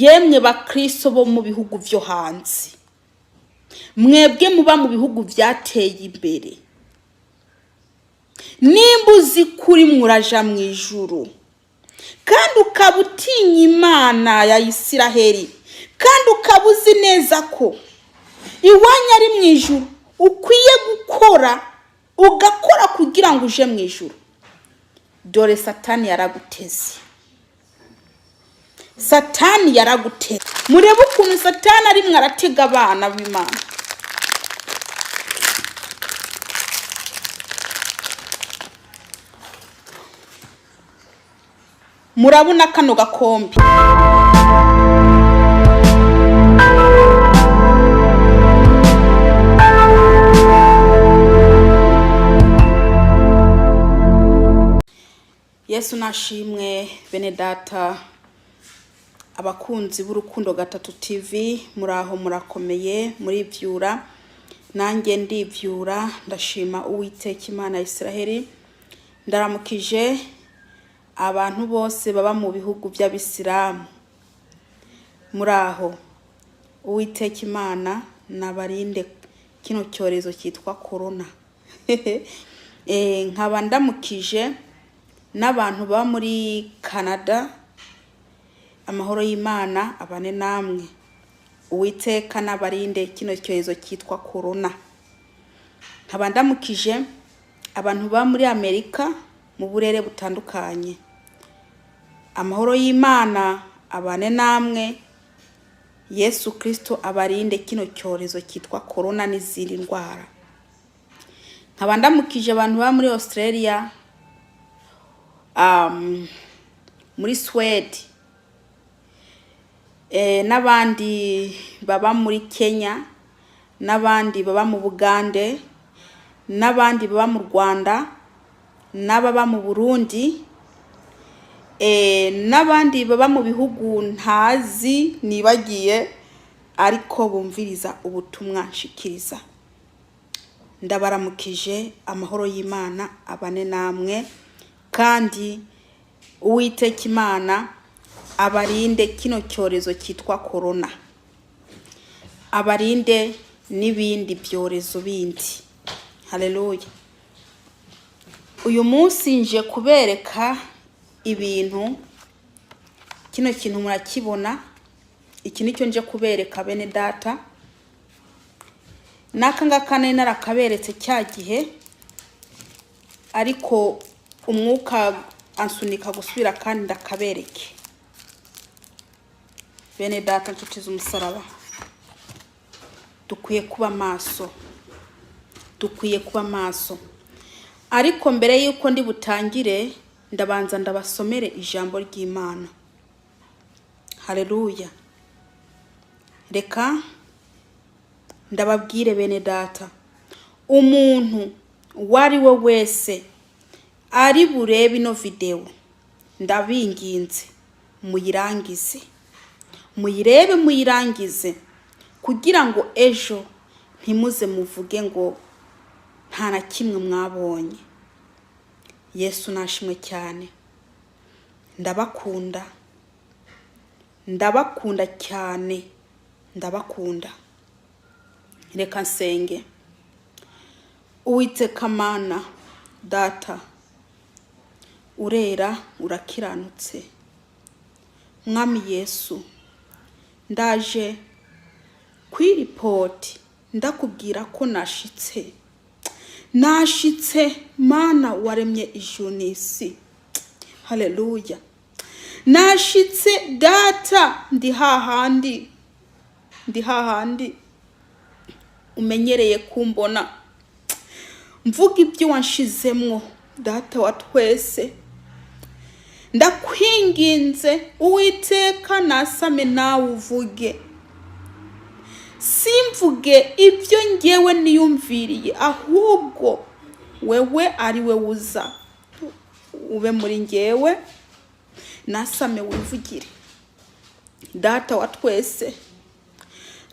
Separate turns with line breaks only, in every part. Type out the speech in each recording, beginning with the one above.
Yemwe bakristo bo mu bihugu vyo hanze, mwebwe muba mu bihugu vyateye imbere, nimba uzi kuri muraja mu ijuru kandi ukaba utinya Imana ya Isiraheli, kandi ukaba uzi neza ko iwanyu ari mu ijuru, ukwiye gukora ugakora kugira ngo uje mu ijuru. Dore Satani yaraguteze, Satani yaraguteze. Murebe ukuntu Satani arimwo aratega abana b'Imana. Murabona kano gakombe? Yesu nashimwe. Bene data, abakunzi b'Urukundo Gatatu TV, muraho, murakomeye, murivyura? Nanjye ndivyura, ndashima Uwiteka Imana ya Isiraheli. Ndaramukije abantu bose baba mu bihugu by'Abisilamu, muraho. Uwiteka Imana nabarinde kino cyorezo cyitwa corona. Nkaba ndamukije n'abantu baba muri Canada, amahoro y'Imana abane namwe. Uwiteka nabarinde kino cyorezo cyitwa corona. Nkaba ndamukije abantu baba muri Amerika mu burere butandukanye, amahoro y'Imana abane namwe. Yesu Kristo abarinde kino cyorezo cyitwa corona n'izindi ndwara. Nkaba ndamukije abantu baba muri Australia, muri Swede, n'abandi baba muri Kenya, n'abandi baba mu Bugande, n'abandi baba mu Rwanda, n'ababa mu Burundi, n'abandi baba mu bihugu ntazi nibagiye, ariko bumviriza ubutumwa nshikiriza. Ndabaramukije, amahoro y'Imana abane namwe, kandi Uwiteka Imana abarinde kino cyorezo cyitwa corona, abarinde n'ibindi byorezo bindi. Haleluya! Uyu munsi nje kubereka ibintu. Kino kintu murakibona? Iki nicyo nje kubereka, bene data. N'aka ngaka nari narakaberetse cya gihe, ariko umwuka ansunika gusubira kandi ndakabereke. Bene data, nshuti z'umusaraba, dukwiye kuba maso, dukwiye kuba maso. Ariko mbere y'uko ndi butangire, ndabanza ndabasomere ijambo ry'Imana. Haleluya! Reka ndababwire, bene data, umuntu uwo ari we wese ari burebe ino videwo, ndabinginze muyirangize, muyirebe, muyirangize, kugira ngo ejo ntimuze muvuge ngo nta na kimwe mwabonye. Yesu nashimwe cyane. Ndabakunda, ndabakunda cyane, ndabakunda. Reka nsenge. Uwiteka Mana Data, urera, urakiranutse. Mwami Yesu, ndaje kwiripoti, ndakubwira ko nashitse, nashitse. Mana waremye ijuru n'isi, haleluya, nashitse Data. Ndi hahandi, ndi hahandi umenyereye kumbona mvuga ibyo wanshizemwo. Data wa twese, ndakwinginze Uwiteka, nasame nawe uvuge, simvuge ibyo ngewe niyumviriye, ahubwo wewe ari we uza ube muri ngewe, nasame wivugire. Data wa twese,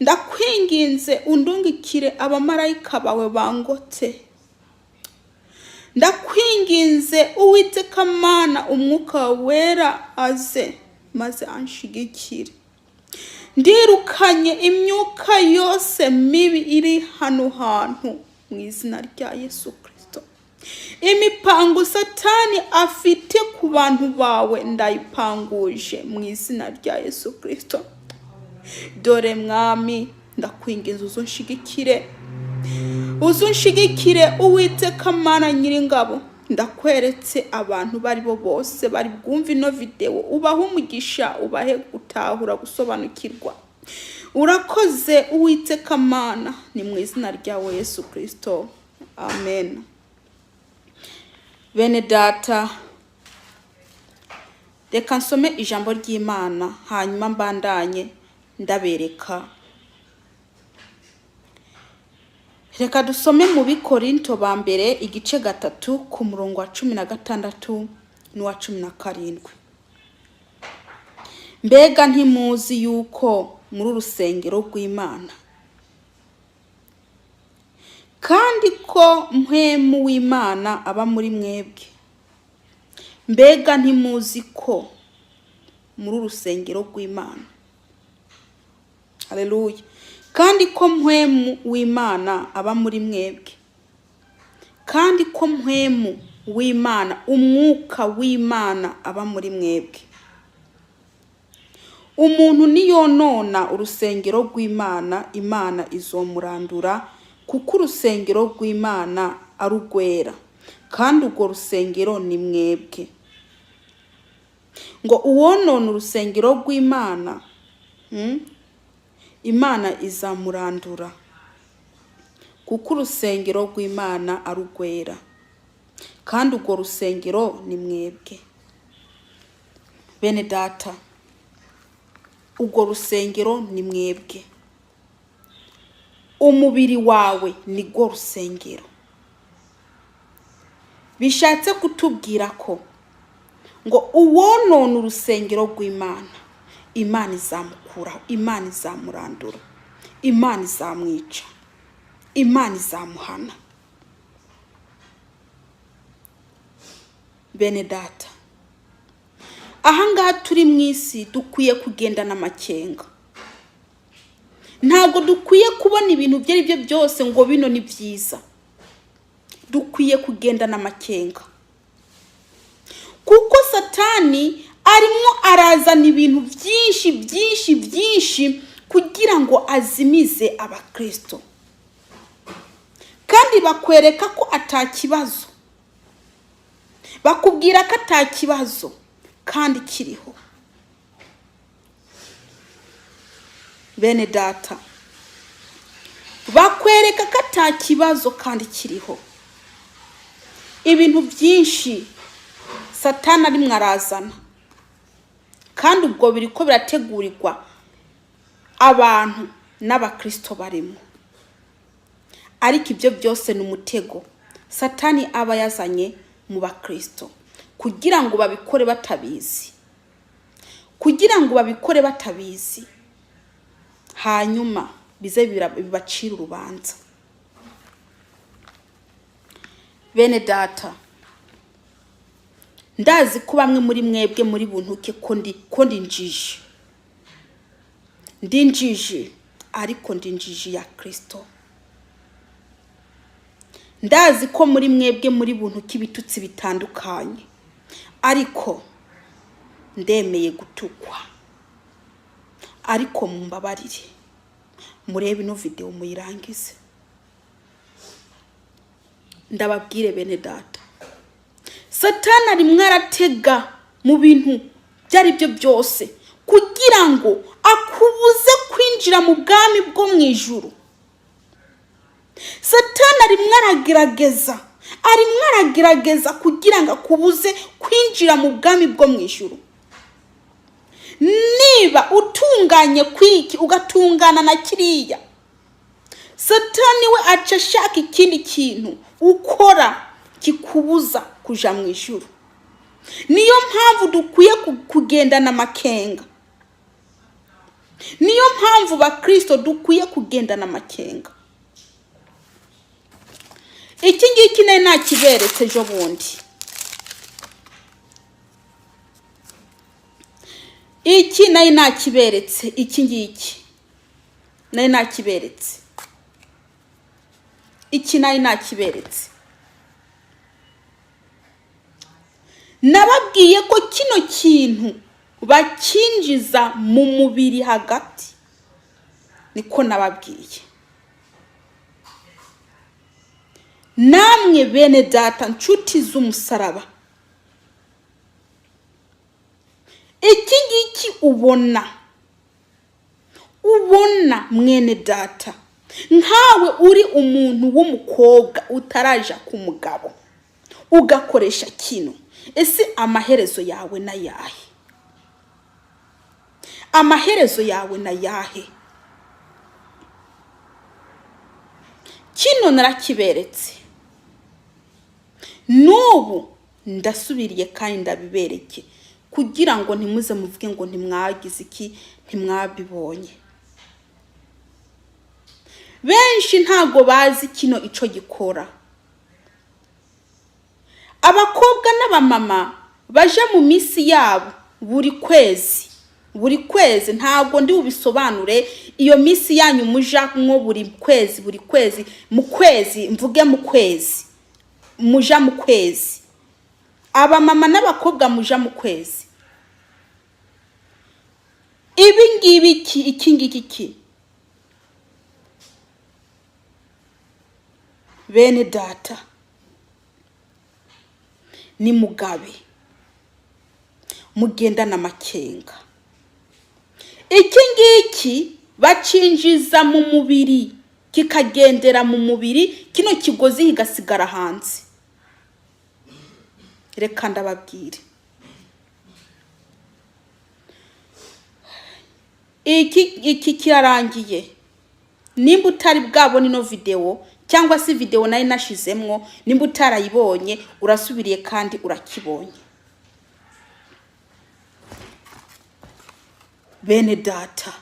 ndakwinginze undungikire abamarayika bawe bangote. Ndakwinginze Uwiteka Mana, Umwuka wera aze maze anshigikire. Ndirukanye imyuka yose mibi iri hano hantu mu izina rya Yesu Kirisito. Imipango Satani afite ku bantu bawe ndayipanguje mu izina rya Yesu Kirisito. Dore Mwami, ndakwinginze uzunshigikire, uzunshigikire. Uwiteka Mana Nyiringabo, ndakweretse abantu bari bo bose bari bwumve ino videwo, ubahe umugisha, ubahe gutahura, gusobanukirwa. Urakoze Uwiteka Mana, ni mu izina ryawe Yesu Kirisito, amen. Bene data, reka nsome ijambo ry'Imana, hanyuma mbandanye ndabereka. Reka dusome mu Bikorinto ba mbere igice 3 ku murongo wa 16 n'uwa 17. Mbega ntimuzi yuko muri urusengero rw'Imana, kandi ko Mpwemu w'Imana aba muri mwebwe? Mbega ntimuzi ko muri urusengero rw'Imana? Haleluya! Kandi ko Mpwemu w'Imana aba muri mwebwe, kandi ko Mpwemu w'Imana, umwuka w'Imana, aba muri mwebwe. Umuntu niyonona urusengero rw'Imana, Imana izomurandura, kuko urusengero rw'Imana ari urwera, kandi urwo rusengero ni mwebwe. Ngo uwonona urusengero rw'Imana, Imana izamurandura, kuko urusengero rw'Imana ari urwera, kandi urwo rusengero ni mwebwe. Bene data, urwo rusengero ni mwebwe. Umubiri wawe ni rwo rusengero. Bishatse kutubwira ko ngo uwonona urusengero rw'Imana, Imana izamukuraho, Imana izamurandura, Imana izamwica, Imana izamuhana. Bene data, ahangaha turi mu isi dukwiye kugendana amakenga. Ntabwo dukwiye kubona ibintu ibyo ari byo byose ngo bino ni byiza. Dukwiye kugendana amakenga, kuko Satani arimo arazana ibintu byinshi byinshi byinshi kugira ngo azimize abakristo, kandi bakwereka ko atakibazo, bakubwira ko atakibazo kandi kiriho. Bene data, bakwereka ko atakibazo kandi kiriho. Ibintu byinshi Satani arimwo arazana, kandi ubwo biriko birategurirwa abantu n'abakristo barimo, ariko ibyo byose ni umutego Satani aba yazanye mu bakristo kugira ngo babikore batabizi, kugira ngo babikore batabizi, hanyuma bize bibacire urubanza. Bene data, ndazi ko bamwe muri mwebwe muri buntuke ko ndi njiji, ndi njiji, ariko ndi njiji ya Kristo. Ndazi ko muri mwebwe muri buntuke ibitutsi bitandukanye, ariko ndemeye gutukwa. Ariko mumbabarire murebe ino video muyirangize. Ndababwire bene data, Satani arimwo aratega mu bintu ibyo ari byo byose kugira ngo akubuze kwinjira mu bwami bwo mu ijuru. Satani arimwo aragerageza, arimwo aragerageza kugira ngo akubuze kwinjira mu bwami bwo mu ijuru. Niba utunganye kwiki ugatungana na kiriya, Satani we aca ashaka ikindi kintu ukora kikubuza kuja mu ijuru. Niyo mpamvu dukwiye kugendana amakenga. Niyo mpamvu bakristo dukwiye kugendana amakenga. Iki ngiki nari nakiberetse ejo bundi. Iki nayo nakiberetse, iki ngiki nayo nakiberetse, iki nayo nakiberetse. Nababwiye ko kino kintu bakinjiza mu mubiri hagati, niko nababwiye. Namwe bene data nshuti z'umusaraba, iki ngiki ubona, ubona mwene data, nkawe uri umuntu w'umukobwa utaraja ku mugabo ugakoresha kino, ese amaherezo yawe n'ayahe? Amaherezo yawe n'ayahe? Kino narakiberetse, n'ubu ndasubiriye kandi ndabibereke kugira ngo ntimuze muvuge ngo ntimwagize iki, ntimwabibonye. Benshi ntago bazi kino ico gikora. Abakobwa n'abamama baje mu misi yabo buri kwezi, buri kwezi, ntabwo ndi bubisobanure iyo misi yanyu muja mwo buri kwezi, buri kwezi, mu kwezi, mvuge mu kwezi, muja mu kwezi. Abamama n'abakobwa muja mu kwezi. Ibi ngibi iki, iki ngiki iki. Bene data ni mugabe mugendana amakenga. Iki ngiki bacinjiza mu mubiri kikagendera mu mubiri, kino kigozi kigasigara hanze. Reka ndababwire, iki kirarangiye. Nimba utari bwabone ino video cyangwa se video nari nashizemwo, nimba utarayibonye urasubiriye kandi urakibonye. Bene data,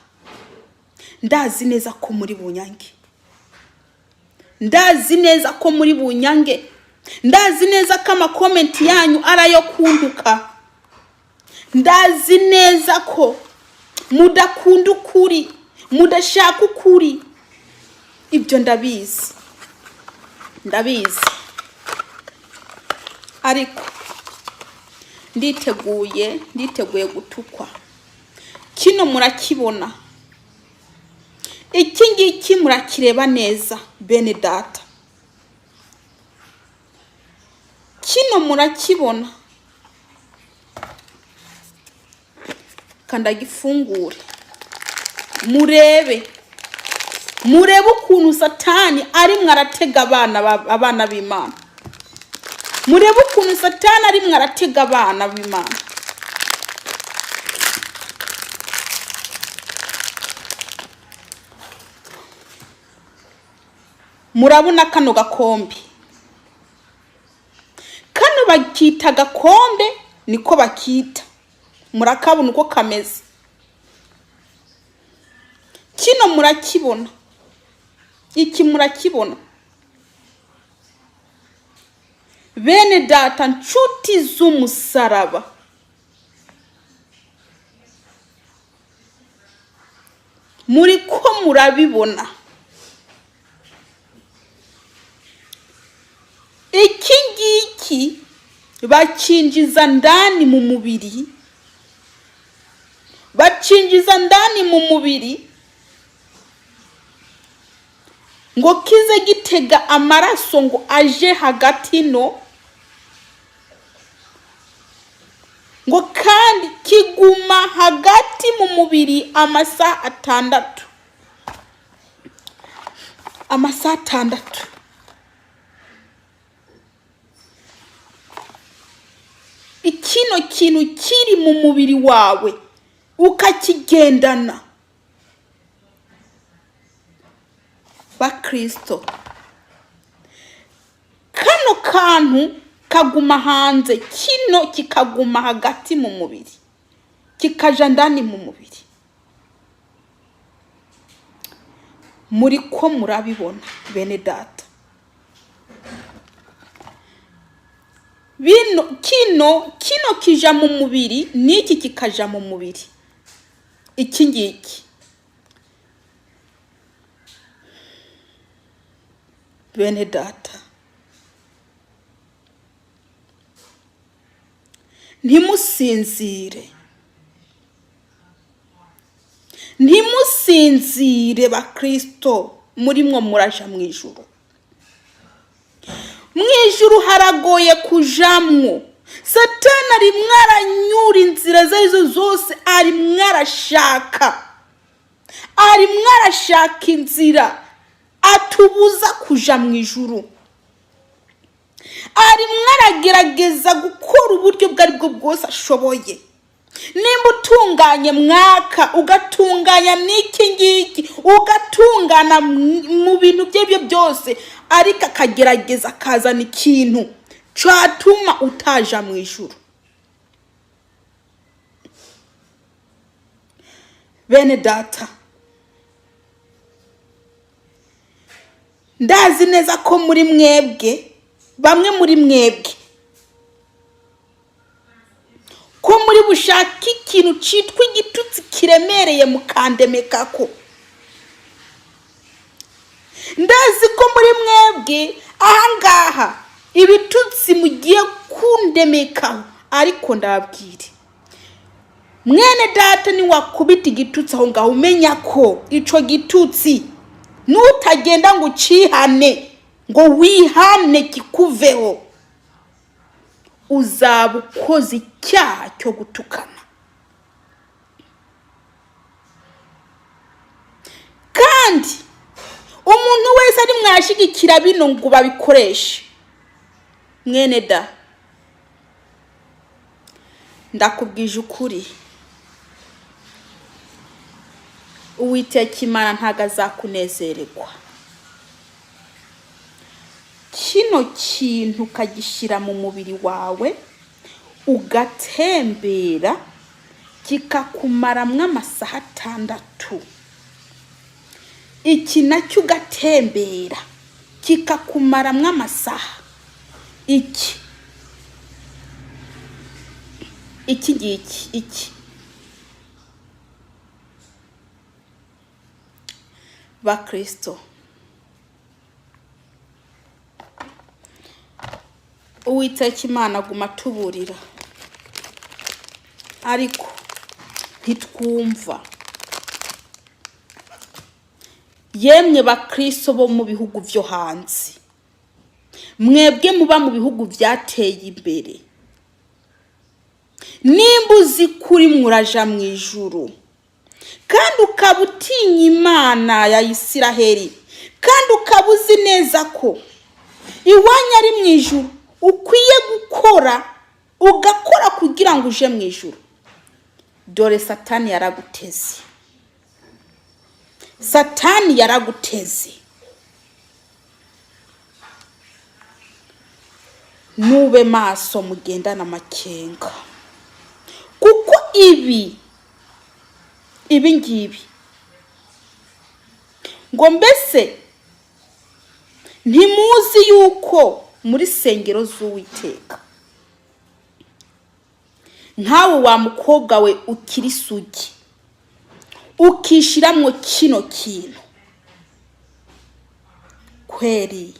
ndazi neza ko muri bunyange, ndazi neza ko muri bunyange, ndazi neza ko amakomenti yanyu arayo kunduka, ndazi neza ko mudakunda ukuri, mudashaka ukuri. Ibyo ndabizi, ndabizi, ariko nditeguye, nditeguye gutukwa. Kino murakibona, iki ngiki murakireba neza bene data, kino murakibona. Kandagifungure murebe, murebe ukuntu Satani arimwo aratega abana b'Imana. Murebe ukuntu Satani arimwo aratega abana b'Imana. Murabona kano gakombe, kano bakita gakombe, niko bakita, murakabona uko kameze. Kino murakibona, iki murakibona. Bene data nshuti z'umusaraba, muri ko murabibona. Iki ngiki bakinjiza ndani mu mubiri, bakinjiza ndani mu mubiri ngo kize gitega amaraso ngo aje hagati no ngo kandi kiguma hagati mu mubiri amasaha atandatu, amasaha atandatu. Ikino kintu kiri mu mubiri wawe ukakigendana. Bakristo, kano kantu kaguma hanze, kino kikaguma hagati mu mubiri, kikaja ndani mu mubiri. Muri ko murabibona bene data. Bino, kino, kino kija mu mubiri, niki kikaja mu mubiri. Iki ngiki, bene data, ntimusinzire, ntimusinzire bakristo, murimwo muraja mu ijuru. Mu ijuru haragoye kujamwo. Satani arimwo aranyura inzira izo arizo zose, arimwo arashaka, arimwo arashaka inzira atubuza kuja mu ijuru. Arimwo aragerageza gukora uburyo ubwo aribwo bwose ashoboye. Nimba utunganye mwaka, ugatunganya n'iki ngiki, ugatungana mu bintu ibyo aribyo byose, ariko akagerageza akazana ikintu catuma utaja mu ijuru. Bene data, ndazi neza ko muri mwebwe, bamwe muri mwebwe, ko muri bushake ikintu citwa igitutsi kiremereye mukandemekako. Ndazi ko muri mwebwe ahangaha ibitutsi mugiye kundemekaho, ariko ndababwire mwene data, niwakubita igitutsi aho ngaho, umenya ko ico gitutsi nutagenda ngo ucihane, ngo wihane kikuveho, uzaba ukoze icyaha cyo gutukana. Kandi umuntu wese ari mwashigikira bino ngo babikoreshe, mwene da, ndakubwije ukuri, Uwiteka Imana ntago azakunezererwa. Kino kintu ukagishyira mu mubiri wawe, ugatembera, kikakumaramwo amasaha 6. Iki nacyo ugatembera, kikakumaramwo amasaha. Iki, iki ngiki, iki. Bakristo, Uwiteka Imana aguma atuburira, ariko ntitwumva. Yemwe bakristo bo mu bihugu vyo hanze, mwebwe muba mu bihugu vyateye imbere, nimba uzi ko urimwo uraja mu ijuru, kandi ukaba utinya Imana ya Isiraheli, kandi ukaba uzi neza ko iwanyu ari mu ijuru, ukwiye gukora, ugakora kugira ngo uje mu ijuru. Dore Satani yaraguteze, Satani yaraguteze. Nube maso, mugendana amakenga, kuko ibi ngibi ngo mbese ntimuzi yuko muri sengero z'Uwiteka? Nkawe wa mukobwa we ukiri isugi, ukishiramwo kino kintu kweri.